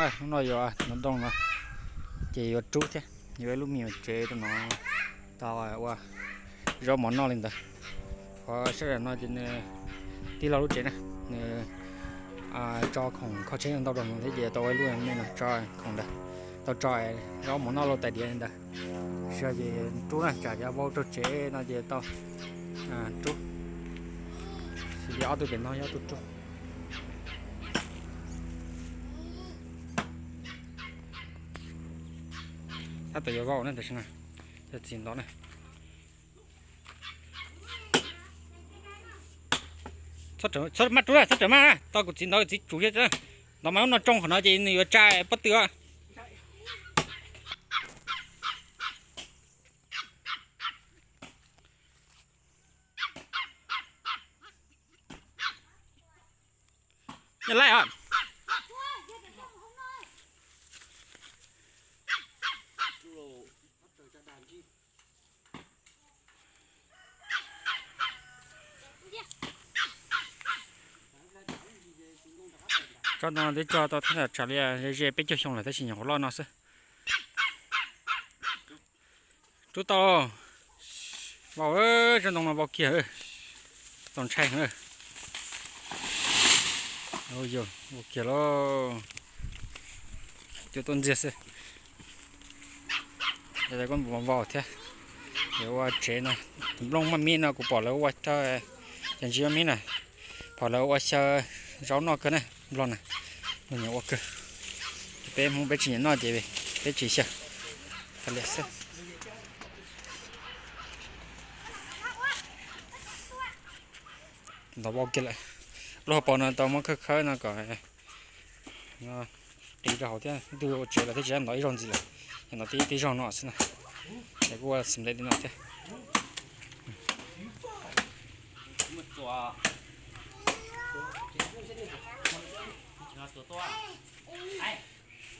Hnub no yuav no dooj no, ces yuav rub thiab, yuav ib lub me nyuam tsev rau no tau ua zaub mov noj li ntawd. Qhov sab sij hawm no ces nws tij laug lub tsev na, nws tso khoom kho tsheb ntau rau no thiab ces tau ua ib lub me no tso khoom ntawd, tau tso zaub mov noj lauj tais diav li ntawd. Sij hawm ces rub na, tsam yog vau raug tsev no ces tau rub. Xws li ob tug pem no yog ob tug rub. Tab tom yuav vau na, tam sim no yog txiv ntov na. Txhob maj rub, txhob rawm maj, tau kuv txiv ntov, kuv txiv tsum thiab. Ntov mas ub no tsoo qhov no ces nws yuav tsa pob tw os. Yog laij os. Tsob no twb tso tau thaj tsam li ze ze peb caug xyoo lawm tab sis nyuam qhuav loj no xwb. Rub tau. Vau, tsob ntoo no vau kiag, txaus ntshai heev. Vau kiag lauj. Cua tuaj ntxiag xwb. Kuj vau thiab. Yuav ua tsev no, tus nplooj maj mib no kuv pom lawv ua cov ntsis maj mib na, pom lawv ua xyaw zaub noj kawg na, nplog na, nplog nyiam ua kawg. Ces peb Hmoob peb tsis nyiam noj ces peb tsis xyaw. Tag li xwb. Ntov vau kiag lawm. Lub hauv paus no tau muab khawb khawb no kom qis rau hauv thiab, ib tug ua tsev lawm thiab tsis ntov ib zaug ntxiv lawm, ces ntov tib tib zaug no xwb na. Ces kuj ua xam lej li no thiab.